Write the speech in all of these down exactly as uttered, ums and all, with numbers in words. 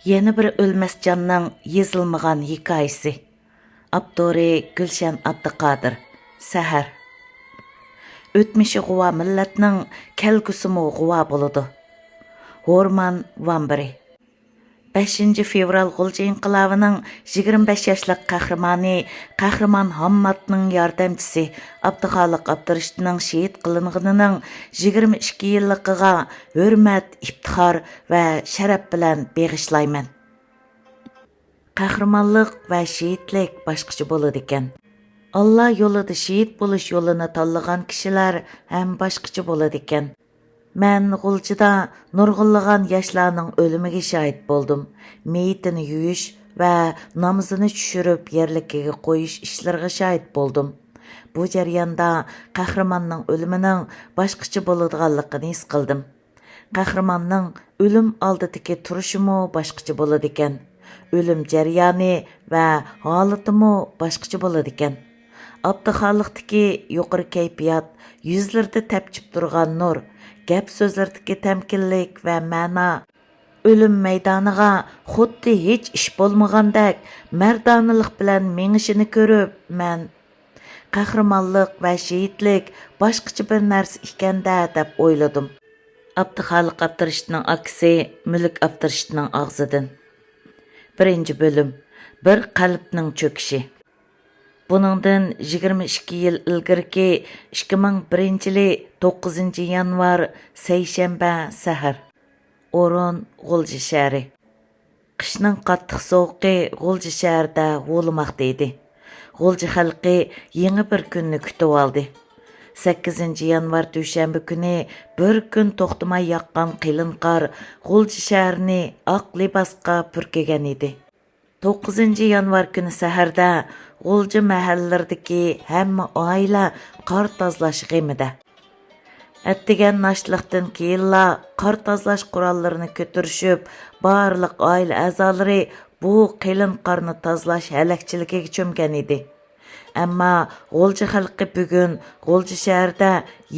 يەنە بىر ئۆلمەس جاننىڭ يېزىلمىغان ھېكايىسى. ئاپتورى گۈلشەن ئابدۇقادىر. سەھەر. ئۆتمۈشى غۇۋا مىللەتنىڭ كەلگۈسىمۇ غۇۋا بولىدۇ. ھورمان ۋامبىرى. بەشىنچى فېۋرال غۇلجا ئىنقىلابىنىڭ يىگىرمە بەش ياشلىق قەھرىمانى، قەھرىمان ھامماتنىڭ ياردەمچىسى ئابدۇخالىق ئابدۇرېشىتنىڭ شېھىت قىلىنغىنىنىڭ يىگىرمە ئىككى يىللىقىغا ھۆرمەت، ئىپتىخار ۋە شەرەپ بىلەن بېغىشلايمەن. قەھرىمانلىق ۋە شېھىتلىك باشقىچە بولىدىكەن. ئاللا يولىدا شېھىت بولۇش يولىنى تاللىغان كىشىلەر ھەم باشقىچە بولىدىكەن. مەن غۇلجىدا نۇرغۇنلىغان ياشلارنىڭ ئۆلۈمىگە شاھىت بولدۇم. مېيىتىنى يۇيۇش ۋە نامىزىنى چۈشۈرۈپ يەرلىكىگە قويۇش ئىشلىرىغا شاھىت بولدۇم. بۇ جەرياندا قەھرىماننىڭ ئۆلۈمىنىڭ باشقىچە بولىدىغانلىقىنى ھېس قىلدىم. قەھرىماننىڭ ئۆلۈم ئالدىدىكى تۇرۇشىمۇ باشقىچە بولىدىكەن. ئۆلۈم جەريانى ۋە ھالىتىمۇ باشقىچە بولىدىكەن. ئابدۇخالىقتىكى يۇقىرى كەيپىيات، يۈزلىرىدە تەپچىپ تۇرغان نۇر، گەپ سۆزلىرىدىكى تەمكىنلىك ۋە مەنا، ئۆلۈم مەيدانىغا خۇددى ھېچ ئىش بولمىغاندەك مەردانىلىق بىلەن مېڭىشىنى كۆرۈپ، مەن، «قەھرىمانلىق ۋە شېھىتلىك باشقىچە بىر نەرسە ئىكەن-دە» دەپ ئويلىدىم. ئابدۇخالىق ئابدۇرېشىتنىڭ ئاكىسى مۈلۈك ئابدۇرېشىتنىڭ ئاغزىدىن. بىرىنچى بۆلۈم. بىر قەلبنىڭ چۆكۈشى. بۇنىڭدىن يىگىرمە ئىككى يىل ئىلگىرىكى ئىككى مىڭ بىرىنچى يىلى توققۇزىنچى يانۋار، سەيشەنبە سەھەر. ئورۇن: غۇلجا شەھىرى. قىشنىڭ قاتتىق سوغۇقى غۇلجا شەھىرىدە ھۇۋلىماقتا ئىدى. غۇلجا خەلقى يېڭى بىر كۈننى كۈتۈۋالدى. سەككىزىنچى يانۋار دۈشەنبە كۈنى بىر كۈن توختىماي ياغقان قېلىن قار غۇلجا شەھىرىنى ئاق لىباسقا پۈركىگەن ئىدى. توققۇزىنچى يانۋار كۈنى سەھەردە غۇلجا مەھەللىلىرىدىكى ھەممە ئائىلە قار تازىلاش غېمىدە. ئەتىگەن ناشتىلىقتىن كېيىنلا قار تازىلاش قوراللىرىنى كۆتۈرۈشۈپ، بارلىق ئائىلە ئەزالىرى بۇ قېلىن قارنى تازىلاش ھەلەكچىلىكىگە چۆمگەن ئىدى. ئەمما غۇلجا خەلقى بۈگۈن غۇلجا شەھىرىدە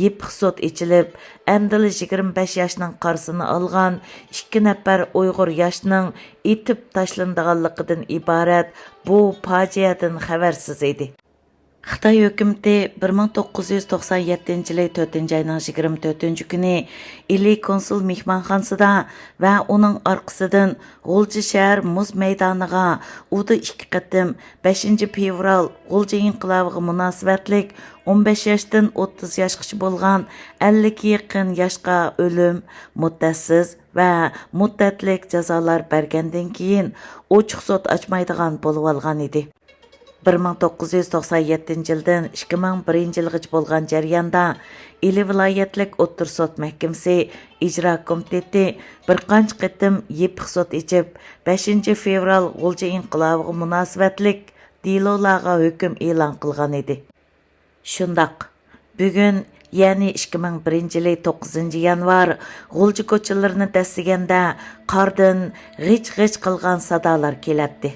يېپىق سوت ئېچىلىپ، ئەمدىلا يىگىرمە بەش ياشنىڭ قارىسىنى ئالغان ئىككى نەپەر ئۇيغۇر ياشنىڭ ئېتىپ تاشلىنىدىغانلىقىدىن ئىبارەت بۇ پاجىئەدىن خەۋەرسىز ئىدى. خىتاي ھۆكۈمىتى بىر مىڭ توققۇز يۈز توقسان يەتتىنچى يىلى تۆتىنچى ئاينىڭ يىگىرمە تۆتىنچى كۈنى ئىلى كونسۇل مېھمانخانىسىدا ۋە ئۇنىڭ ئارقىسىدىن غۇلجا شەھەر مۇز مەيدانىغا ئۇدا ئىككى قېتىم، بەشىنچى فېۋرال غۇلجا ئىنقىلابىغا مۇناسىۋەتلىك ئون بەش ياشتىن ئوتتۇز ياشقىچە بولغان ئەللىككە يېقىن ياشقا ئۆلۈم، مۇددەتسىز ۋە مۇددەتلىك جازالار بەرگەندىن كېيىن، ئوچۇق سوت ئاچمايدىغان بولۇۋالغان ئىدى. بىر مىڭ توققۇز يۈز توقسان يەتتىنچى يىلدىن ئىككى مىڭ بىرىنچى يىلغىچە بولغان جەرياندا، ئىلى ۋىلايەتلىك ئوتتۇرا سوت مەھكىمىسى ئىجرا كومىتېتى بىر قانچە قېتىم يېپىق سوت ئېچىپ، بەشىنچى فېۋرال غۇلجا ئىنقىلابىغا مۇناسىۋەتلىك دېلولارغا ھۆكۈم ئېلان قىلغان ئىدى. شۇنداق، بۈگۈن، يەنى ئىككى مىڭ بىرىنچى يىلى توققۇزىنچى يانۋار، غۇلجا كوچىلىرىنى دەسسىگەندە قاردىن غىچ-غىچ قىلغان سادالار كېلەتتى.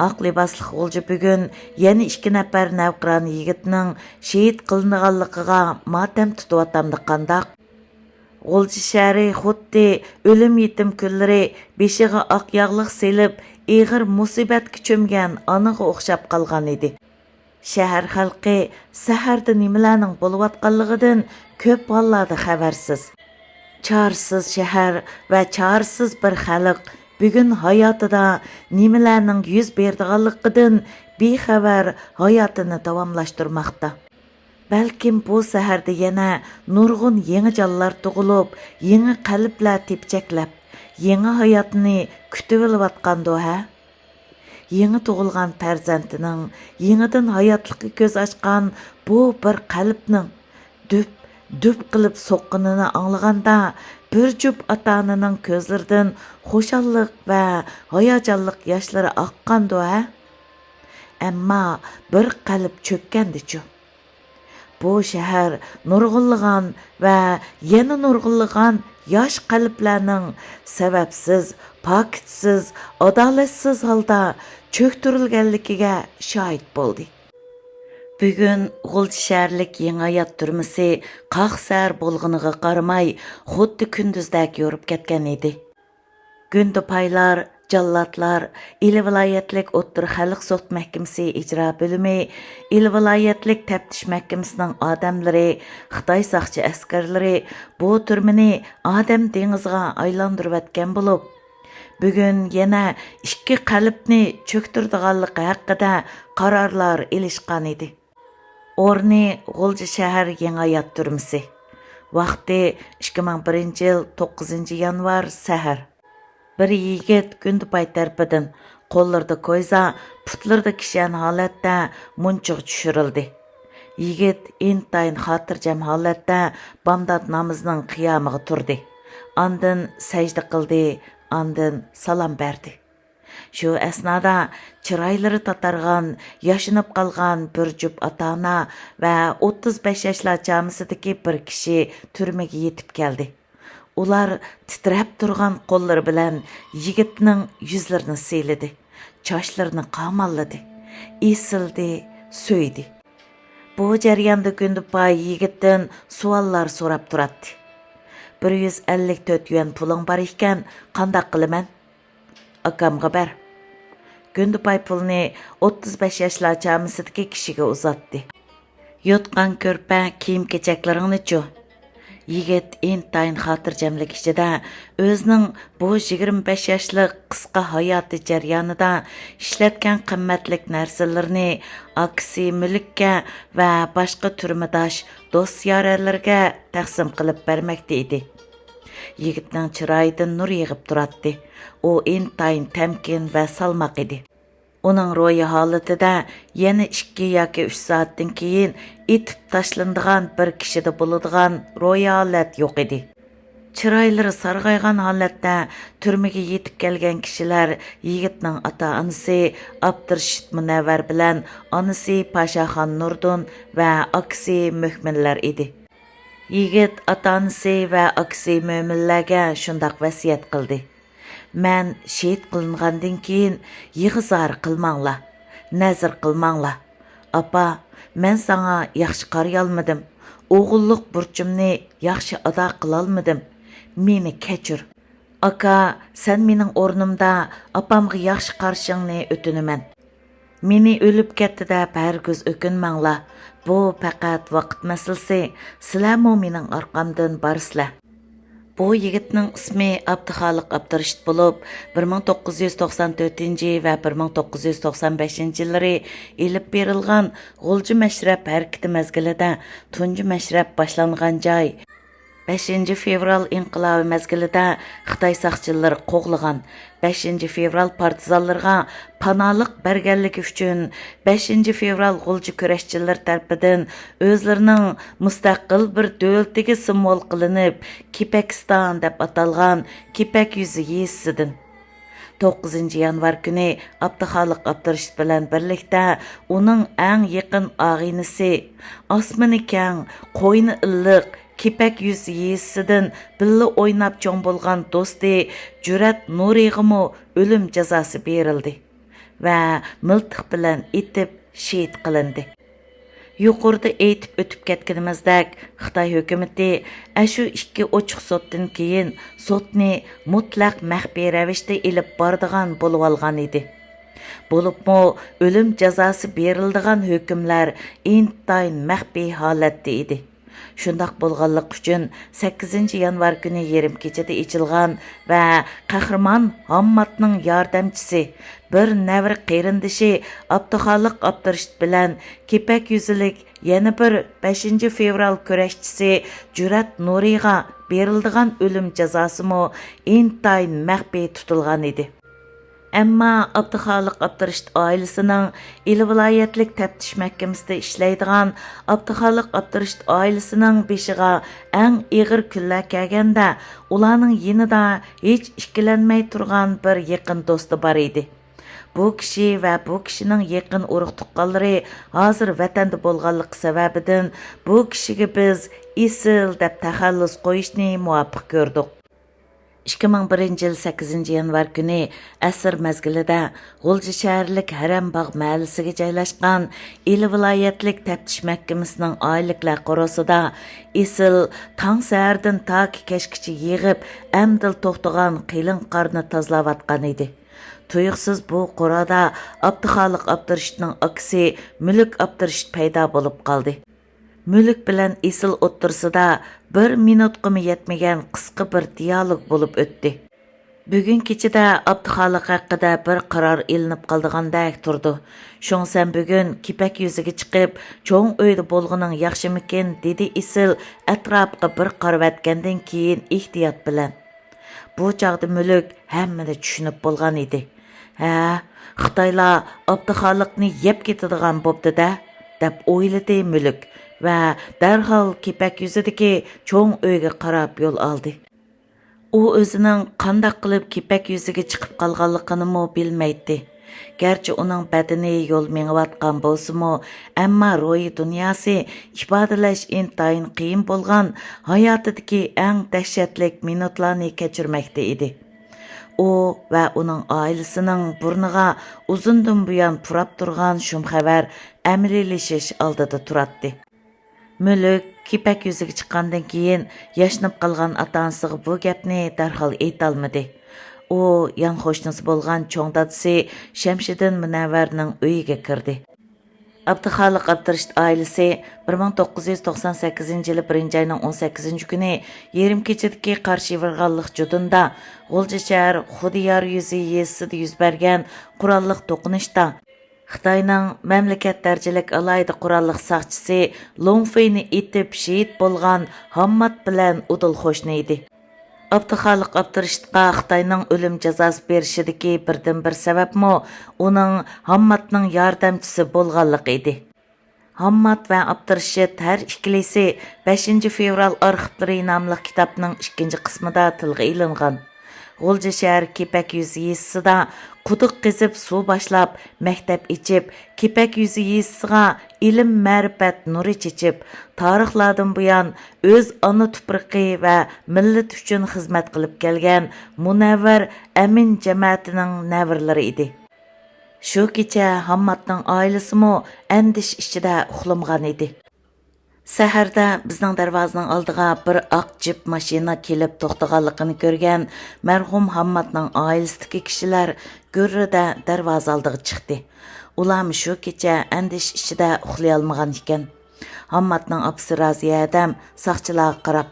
ئاق لىباسلىق غۇلجا بۈگۈن يەنە ئىككى نەپەر نەۋقىران يىگىتنىڭ شېھىت قىلىنغانلىقىغا ماتەم تۇتۇۋاتامدۇ قانداق؟ غۇلجا شەھىرى خۇددى ئۆلۈم يېتىم كۈنلىرى بېشىغا ئاق ياغلىق سېلىپ، ئېغىر مۇسىبەتكە چۆمگەن ئانىغا ئوخشاپ قالغان ئىدى. شەھەر خەلقى سەھەردە نېمىلەرنىڭ بولۇۋاتقانلىقىدىن كۆپ ھاللاردا خەۋەرسىز. چارىسىز شەھەر ۋە چارىسىز بىر خەلق بۈگۈن ھاياتىدا نېمىلەرنىڭ يۈز بېرىدىغانلىقىدىن بىخەۋەر ھاياتىنى داۋاملاشتۇرماقتا. بەلكىم بۇ سەھەردە يەنە نۇرغۇن يېڭى جانلار تۇغۇلۇپ، يېڭى قەلبلەر تېپچەكلەپ، يېڭى ھاياتنى كۈتۈۋېلىۋاتقاندۇ ھە؟ يېڭى تۇغۇلغان پەرزەنتىنىڭ يېڭىدىن ھاياتلىققا كۆز ئاچقان بۇ بىر قەلبنىڭ دۈپ، دۈپ قىلىپ سوققىنىنى ئاڭلىغاندا، بىر جۈپ ئاتا-ئانىنىڭ كۆزلىرىدىن خۇشاللىق ۋە ھاياجانلىق ياشلىرى ئاققاندۇ ھە؟ ئەمما بىر قەلب چۆككەندىچۇ؟ بۇ شەھەر نۇرغۇنلىغان ۋە يەنە نۇرغۇنلىغان ياش قەلبلەرنىڭ سەۋەبسىز، پاكىتسىز، ئادالەتسىز ھالدا چۆكتۈرۈلگەنلىكىگە شاھىت بولدى. بۈگۈن غۇلجا شەھەرلىك يېڭى ھايات تۈرمىسى قاق سەھەر بولغىنىغا قارىماي، خۇددى كۈندۈزدەك يورۇپ كەتكەن ئىدى. گۈندە پايلار جاللاتلار، ئىلى ۋىلايەتلىك ئوتتۇرا خەلق سوت مەھكىمىسى ئىجرا بۆلۈمى، ئىلى ۋىلايەتلىك تەپتىش مەھكىمىسىنىڭ ئادەملىرى، خىتاي ساقچى ئەسكەرلىرى بۇ تۈرمىنى ئادەم دېڭىزىغا ئايلاندۇرۇۋەتكەن بولۇپ، بۈگۈن يەنە ئىككى قەلبنى چۆكتۈرىدىغانلىقى ھەققىدە قارارلار ئېلىشقان ئىدى. ئورنى: غۇلجا شەھەر يېڭى ھايات تۈرمىسى. ۋاقتى: ئىككى مىڭ بىرىنچى يىل توققۇزىنچى يانۋار سەھەر. بىر يىگىت گۈندىپاي تەرىپىدىن قوللىرىدا كويزا، پۇتلىرىدا كىشەن ھالەتتە مۇنچىغا چۈشۈرۈلدى. يىگىت ئىنتايىن خاتىرجەم ھالەتتە بامدات نامىزىنىڭ قىيامىغا تۇردى. ئاندىن سەجدە قىلدى، ئاندىن سالام بەردى. شۇ ئەسنادا چىرايلىرى تاتارغان، ياشىنىپ قالغان بىر جۈپ ئاتا-ئانا ۋە ئوتتۇز بەش ياشلار چامىسىدىكى بىر كىشى تۈرمىگە يېتىپ كەلدى. ئۇلار تىترەپ تۇرغان قوللىرى بىلەن يىگىتنىڭ يۈزلىرىنى سىيلىدى، چاچلىرىنى قاماللىدى، ئېسىلدى، سۆيدى. بۇ جەرياندا گۈندىپاي يىگىتتىن سوئاللار سوراپ تۇراتتى. «بىر يۈز ئەللىك تۆت يۈەن پۇلۇڭ بار ئىكەن، قانداق قىلىمەن؟» «ئاكامغا بەر.» گۈندىپاي پۇلنى ئوتتۇز بەش ياشلار چامىسىدىكى كىشىگە ئۇزاتتى. «يوتقان-كۆرپە، كىيىم-كېچەكلىرىڭنىچۇ؟» يىگىت ئىنتايىن خاتىرجەملىك ئىچىدە ئۆزىنىڭ بۇ يىگىرمە بەش ياشلىق قىسقا ھاياتى جەريانىدا ئىشلەتكەن قىممەتلىك نەرسىلىرىنى ئاكىسى مۈلۈككە ۋە باشقا تۈرمىداش، دوست-يارەنلىرىگە تەقسىم قىلىپ بەرمەكتە ئىدى. يىگىتنىڭ چىرايىدىن نۇر يېغىپ تۇراتتى. ئۇ ئىنتايىن تەمكىن ۋە سالماق ئىدى. ئۇنىڭ روھىي ھالىتىدە يەنە ئىككى ياكى ئۈچ سائەتتىن كېيىن ئېتىپ تاشلىنىدىغان بىر كىشىدە بولىدىغان روھىي ھالەت يوق ئىدى. چىرايلىرى سارغايغان ھالەتتە تۈرمىگە يېتىپ كەلگەن كىشىلەر يىگىتنىڭ ئاتا-ئانىسى ئابدۇرېشىت مۇنەۋۋەر بىلەن ئانىسى پاشاخان نۇردىن ۋە ئاكىسى مۆكمىنلەر ئىدى. يىگىت ئاتا-ئانىسى ۋە ئاكىسى مۆمىنلەرگە شۇنداق ۋەسىيەت قىلدى: «مەن شېھىت قىلىنغاندىن كېيىن يىغا-زار قىلماڭلار، نەزىر قىلماڭلار. ئاپا، مەن ساڭا ياخشى قارىيالمىدىم، ئوغۇللۇق بۇرچۇمنى ياخشى ئادا قىلالمىدىم، مېنى كەچۈر. ئاكا، سەن مېنىڭ ئورنۇمدا ئاپامغا ياخشى قارىشىڭنى ئۆتۈنىمەن. مېنى ئۆلۈپ كەتتى دەپ ھەرگىز ئۆكۈنمەڭلار. بۇ پەقەت ۋاقىت مەسىلىسى، سىلەرمۇ مېنىڭ ئارقامدىن بارىسىلەر.» بۇ يىگىتنىڭ ئىسمى ئابدۇخالىق ئابدۇرېشىت بولۇپ، بىر مىڭ توققۇز يۈز توقسان تۆتىنچى ۋە بىر مىڭ توققۇز يۈز توقسان بەشىنچى يىللىرى ئېلىپ بېرىلغان غۇلجا مەشرەپ ھەرىكىتى مەزگىلىدە تۇنجى مەشرەپ باشلانغان جاي، بەشىنچى فېۋرال ئىنقىلابى مەزگىلىدە خىتاي ساقچىلىرى قوغلىغان، بەشىنچى فېۋرال پارتىزانلىرىغا پاناھلىق بەرگەنلىكى ئۈچۈن، بەشىنچى فېۋرال غۇلجا كۈرەشچىلىرى تەرىپىدىن ئۆزلىرىنىڭ مۇستەقىل بىر دۆلىتىگە سىمۋول قىلىنىپ، كېپەكىستان دەپ ئاتالغان كېپەك يۈزى يېزىسىدىن، توققۇزىنچى يانۋار كۈنى ئابدۇخالىق ئابدۇرېشىت بىلەن بىرلىكتە ئۇنىڭ ئەڭ يېقىن ئاغىنىسى، ئاسمىنى كەڭ، قوينى ئىللىق، كېپەك يۈزى يېزىسىدىن بىللە ئويناپ چوڭ بولغان دوستى جۈرئەت نۇرىغىمۇ ئۆلۈم جازاسى بېرىلدى ۋە مىلتىق بىلەن ئېتىپ شېھىت قىلىندى. يۇقىرىدا ئېيتىپ ئۆتۈپ كەتكىنىمىزدەك، خىتاي ھۆكۈمىتى ئەشۇ ئىككى ئوچۇق سوتتىن كېيىن سوتنى مۇتلەق مەخپىي رەۋىشتە ئېلىپ بارىدىغان بولۇۋالغان ئىدى. بولۇپمۇ ئۆلۈم جازاسى بېرىلىدىغان ھۆكۈملەر ئىنتايىن مەخپىي ھالەتتە ئىدى. شۇنداق بولغانلىقى ئۈچۈن، سەككىزىنچى يانۋار كۈنى يېرىم كېچىدە ئېچىلغان ۋە قەھرىمان ھامماتنىڭ ياردەمچىسى، بىر نەۋرە قېرىندىشى ئابدۇخالىق ئابدۇرېشىت بىلەن كېپەك يۈزىلىك يەنە بىر بەشىنچى فېۋرال كۈرەشچىسى جۈرئەت نۇرىغا بېرىلىدىغان ئۆلۈم جازاسىمۇ ئىنتايىن مەخپىي تۇتۇلغان ئىدى. ئەمما ئابدۇخالىق ئابدۇرېشىت ئائىلىسىنىڭ ئىلى ۋىلايەتلىك تەپتىش مەھكىمىسىدە ئىشلەيدىغان ئابدۇخالىق ئابدۇرېشىت ئائىلىسىنىڭ بېشىغا ئەڭ ئېغىر كۈنلەر كەلگەندە، ئۇلارنىڭ يېنىدا ھېچ ئىككىلەنمەي تۇرغان بىر يېقىن دوستى بار ئىدى. بۇ كىشى ۋە بۇ كىشىنىڭ يېقىن ئۇرۇق-تۇغقانلىرى ھازىر ۋەتەندە بولغانلىقى سەۋەبىدىن، بۇ كىشىگە بىز ئېسىل دەپ تەخەللۇس قويۇشنى مۇۋاپىق كۆردۇق. ئىككى مىڭ بىرىنچى يىل سەككىزىنچى يانۋار كۈنى ئەسىر مەزگىلىدە غۇلجا شەھەرلىك ھەرەم باغ مەھەللىسىگە جايلاشقان ئىلى ۋىلايەتلىك تەپتىش مەھكىمىسىنىڭ ئائىلىلىكلەر قورۇسىدا ئېسىل تاڭ سەھەردىن تاكى كەچكىچە يېغىپ، ئەمدىلا توختىغان قېلىن قارنى تازىلاۋاتقان ئىدى. تۇيۇقسىز بۇ قورادا ئابدۇخالىق ئابدۇرېشىتنىڭ ئاكىسى مۈلۈك ئابدۇرېشىت پەيدا بولۇپ قالدى. مۈلۈك بىلەن ئېسىل ئوتتۇرىسىدا بىر مىنۇتقىمۇ يەتمىگەن قىسقا بىر دىيالوگ بولۇپ ئۆتتى. بۈگۈن كېچىدە ئابدۇخالىق ھەققىدە بىر قارار ئېلىنىپ قالىدىغاندەك تۇرىدۇ. شۇڭا سەن بۈگۈن كېپەك يۈزىگە چىقىپ، چوڭ ئۆيدە بولغىنىڭ ياخشىمىكىن؟ دېدى ئېسىل ئەتراپقا بىر قارىۋەتكەندىن كېيىن ئېھتىيات بىلەن. بۇ چاغدا مۈلۈك ھەممىنى چۈشىنىپ بولغان ئىدى. ھە، خىتايلار ئابدۇخالىقنى يەپ كېتىدىغان بوپتۇ-دە، دەپ ئويلىدى مۈلۈك ۋە دەرھال كېپەك يۈزىدىكى چوڭ ئۆيگە قاراپ يول ئالدى. ئۇ ئۆزىنىڭ قانداق قىلىپ كېپەك يۈزىگە چىقىپ قالغانلىقىنىمۇ بىلمەيتتى. گەرچە ئۇنىڭ بەدىنى يول مېڭىۋاتقان بولسىمۇ، ئەمما روھىي دۇنياسى ئىپادىلەش ئىنتايىن قىيىن بولغان ھاياتىدىكى ئەڭ دەھشەتلىك مىنۇتلارنى كەچۈرمەكتە ئىدى. ئۇ ۋە ئۇنىڭ ئائىلىسىنىڭ بۇرنىغا ئۇزۇندىن بۇيان پۇراپ تۇرغان شۇم خەۋەر ئەمەلىيلىشىش ئالدىدا تۇراتتى. مۈلۈك كېپەك يۈزىگە چىققاندىن كېيىن، ياشىنىپ قالغان ئاتا-ئانىسىغا بۇ گەپنى دەرھال ئېيتالمىدى. ئۇ يان قوشنىسى بولغان چوڭ دادىسى شەمشىدىن مۇنەۋۋەرنىڭ ئۆيىگە كىردى. ئابدۇخالىق ئابدۇرېشىت ئائىلىسى بىر مىڭ توققۇز يۈز توقسان سەككىزىنچى يىلى بىرىنچى ئاينىڭ ئون سەككىزىنچى كۈنى يېرىم كېچىدىكى قارشى يىغىلغانلىق جۇدۇندا غۇلجا شەھەر خۇدىيار يۈزى يېزىسىدا يۈز بەرگەن قوراللىق توقۇنۇشتا خىتاينىڭ مەملىكەت دەرىجىلىك ئالاھىدە قوراللىق ساقچىسى لوڭ فېينى ئېتىپ شېھىت بولغان ھاممات بىلەن ئۇدۇل قوشنا ئىدى. ئابدۇخالىق ئابدۇرېشىتقا خىتاينىڭ ئۆلۈم جازاسى بېرىشىدىكى بىردىنبىر سەۋەبمۇ ئۇنىڭ ھامماتنىڭ ياردەمچىسى بولغانلىقى ئىدى. ھاممات ۋە ئابدۇرېشىت ھەر ئىككىلىسى بەشىنچى فېۋرال ئارخىپلىرى ناملىق كىتابنىڭ ئىككىنچى قىسمىدا تىلغا ئېلىنغان. غۇلجا شەھەر كېپەك يۈزى يېزىسىدا قۇدۇق قېزىپ سۇ باشلاپ، مەكتەپ ئېچىپ، كېپەك يۈزى يېزىسىغا ئىلىم-مەرىپەت نۇرى چېچىپ، تارىخلاردىن بۇيان ئۆز ئانا تۇپرىقى ۋە مىللىتى ئۈچۈن خىزمەت قىلىپ كەلگەن مۇنەۋۋەر ئەمىن جەمەتىنىڭ نەۋرىلىرى ئىدى. شۇ كېچە ھامماتنىڭ ئائىلىسىمۇ ئەندىشە ئىچىدە ئۇخلىمىغان ئىدى. سەھەردە بىزنىڭ دەرۋازىنىڭ ئالدىغا بىر ئاق جىپ ماشىنا كېلىپ توختىغانلىقىنى كۆرگەن مەرھۇم ھامماتنىڭ ئائىلىسىدىكى كىشىلەر گۈررىدە دەرۋازا ئالدىغا چىقتى. ئۇلارمۇ شۇ كېچە ئەندىشە ئىچىدە ئۇخلىيالمىغان ئىكەن. ھامماتنىڭ ئاپىسى رازىيە ھەدەم ساقچىلارغا قاراپ،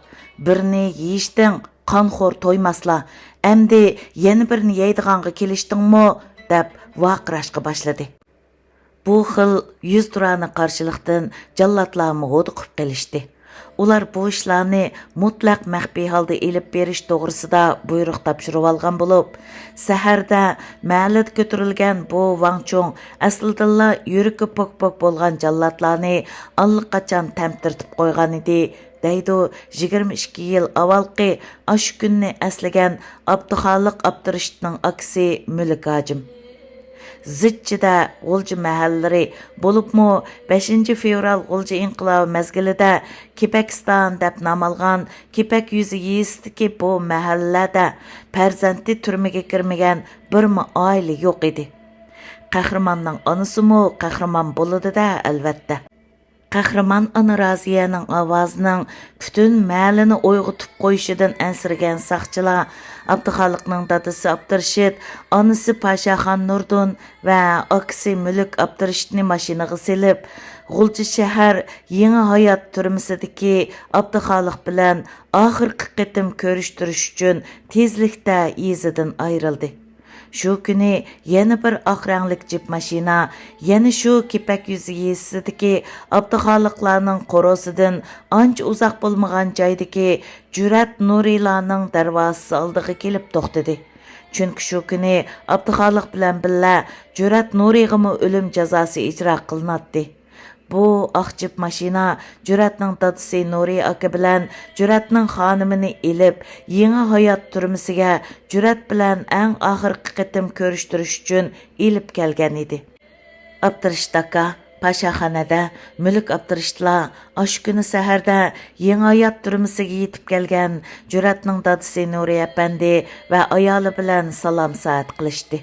بىرنى يېيىشتىڭ، قانخور تويماسلا، ئەمدى يەنە بىرنى يەيدىغانغا كېلىشتىڭمۇ؟ دەپ ۋارقىراشقا باشلىدى. بۇ خىل يۈزتۇرانە قارشىلىقتىن جاللاتلارمۇ ھودۇقۇپ قېلىشتى. ئۇلار بۇ ئىشلارنى مۇتلەق مەخپىي ھالدا ئېلىپ بېرىش توغرىسىدا بۇيرۇق تاپشۇرۇۋالغان بولۇپ، سەھەردە مەھەللىدە كۆتۈرۈلگەن بۇ ۋاڭچۇڭ ئەسلىدىنلا يۈرىكى پوك-پوك بولغان جاللاتلارنى ئاللىقاچان تەمتىرىتىپ قويغانىدى، دەيدۇ يىگىرمە ئىككى يىل ئاۋۋالقى ئاشۇ كۈننى ئەسلىگەن ئابدۇخالىق ئابدۇرېشىتنىڭ ئاكىسى مۈلۈك ھاجىم. زىچچىدە غۇلجا مەھەللىلىرى، بولۇپمۇ بەشىنچى فېۋرال غۇلجا ئىنقىلابى مەزگىلىدە كېپەكىستان دەپ نام ئالغان كېپەك يۈزى يېزىسىدىكى بۇ مەھەللىلەردە پەرزەنتى تۈرمىگە كىرمىگەن بىرمۇ ئائىلە يوق ئىدى. قەھرىماننىڭ ئانىسىمۇ قەھرىمان بولىدۇ-دە، ئەلۋەتتە. قەھرىمان ئانا رازىيەنىڭ ئاۋازىنىڭ پۈتۈن مەھەللىنى ئويغىتىپ قويۇشىدىن ئەنسىرىگەن ساقچىلار ئابدۇخالىقنىڭ دادىسى ئابدۇرېشىت، ئانىسى پاشاخان نۇردىن ۋە ئاكىسى مۈلۈك ئابدۇرېشىتنى ماشىنىغا سېلىپ، غۇلجا شەھەر يېڭى ھايات تۈرمىسىدىكى ئابدۇخالىق بىلەن ئاخىرقى قېتىم كۆرۈشتۈرۈش ئۈچۈن تېزلىكتە يېزىدىن ئايرىلدى. شۇ كۈنى يەنە بىر ئاق رەڭلىك جىپ ماشىنا يەنە شۇ كېپەك يۈزى يېزىسىدىكى ئابدۇخالىقلارنىڭ قورۇسىدىن ئانچە ئۇزاق بولمىغان جايدىكى جۈرئەت نۇرىلارنىڭ دەرۋازىسى ئالدىغا كېلىپ توختىدى. چۈنكى شۇ كۈنى ئابدۇخالىق بىلەن بىللە جۈرئەت نۇرىغىمۇ ئۆلۈم جازاسى ئىجرا قىلىناتتى. بۇ ئاق جىپ ماشىنا جۈرئەتنىڭ دادىسى نۇرى ئاكا بىلەن جۈرئەتنىڭ خانىمىنى ئېلىپ، يېڭى ھايات تۈرمىسىگە جۈرئەت بىلەن ئەڭ ئاخىرقى قېتىم كۆرۈشتۈرۈش ئۈچۈن ئېلىپ كەلگەن ئىدى. ئابدۇرېشىت ئاكا، پاشاخان ھەدە، مۈلۈك ئابدۇرېشىتلار ئاشۇ كۈنى سەھەردە يېڭى ھايات تۈرمىسىگە يېتىپ كەلگەن جۈرئەتنىڭ دادىسى نۇرى ئەپەندى ۋە ئايالى بىلەن سالام سائەت قىلىشتى.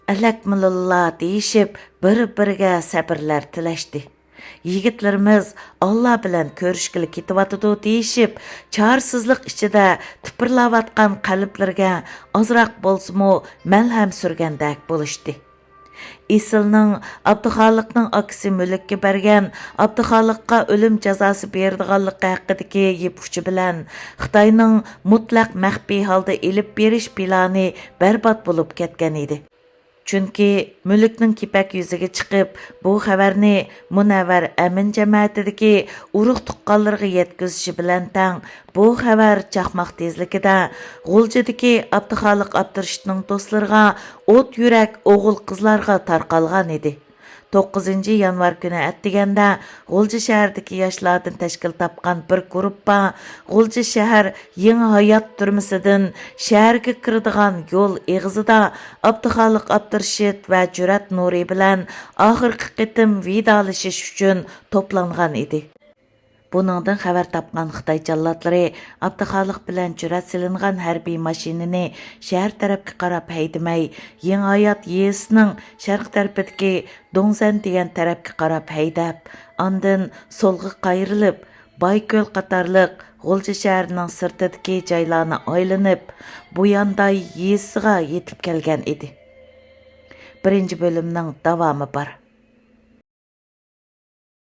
ئەلەكمىلىللا دېيىشىپ، بىر-بىرىگە سەبرلەر تىلەشتى. يىگىتلىرىمىز ئاللا بىلەن كۆرۈشكىلى كېتىۋاتىدۇ دېيىشىپ، چارىسىزلىق ئىچىدە تىپىرلاۋاتقان قەلبلىرىگە ئازراق بولسىمۇ مەلھەم سۈرگەندەك بولۇشتى. ئېسىلنىڭ ئابدۇخالىقنىڭ ئاكىسى مۈلۈككە بەرگەن ئابدۇخالىققا ئۆلۈم جازاسى بېرىدىغانلىقى ھەققىدىكى يىپ ئۇچى بىلەن خىتاينىڭ مۇتلەق مەخپىي ھالدا ئېلىپ بېرىش پىلانى بەربات بولۇپ كەتكەن ئىدى. چۈنكى مۈلۈكنىڭ كېپەك يۈزىگە چىقىپ، بۇ خەۋەرنى مۇنەۋۋەر ئەمىن جەمەتىدىكى ئۇرۇق تۇغقانلىرىغا يەتكۈزۈشى بىلەن تەڭ، بۇ خەۋەر چاقماق تېزلىكىدە غۇلجىدىكى ئابدۇخالىق ئابدۇرېشىتنىڭ دوستلىرىغا ئوت يۈرەك ئوغۇل قىزلارغا تارقالغان ئىدى. توققۇزىنچى يانۋار كۈنى ئەتىگەندە غۇلجا شەھىرىدىكى ياشلاردىن تەشكىل تاپقان بىر گۇرۇپپا غۇلجا شەھەر يېڭى ھايات تۈرمىسىدىن شەھەرگە كىرىدىغان يول ئېغىزىدا ئابدۇخالىق ئابدۇرېشىت ۋە جۈرئەت نۇرى بىلەن ئاخىرقى قېتىم ۋىدالىشىش ئۈچۈن توپلانغان ئىدى. بۇنىڭدىن خەۋەر تاپقان خىتاي جاللاتلىرى ئابدۇخالىق بىلەن جۈرئەت سېلىنغان ھەربىي ماشىنىنى شەھەر تەرەپكە قاراپ ھەيدىمەي، يېڭى ھايات يېزىسىنىڭ شەرق تەرىپىدىكى دوڭزەن دېگەن تەرەپكە قاراپ ھەيدەپ، ئاندىن سولغا قايرىلىپ، بايكۆل قاتارلىق غۇلجا شەھىرىنىڭ سىرتىدىكى جايلارنى ئايلىنىپ، بۇيانداي يېزىسىغا يېتىپ كەلگەن ئىدى. بىرىنچى بۆلۈمنىڭ داۋامى بار.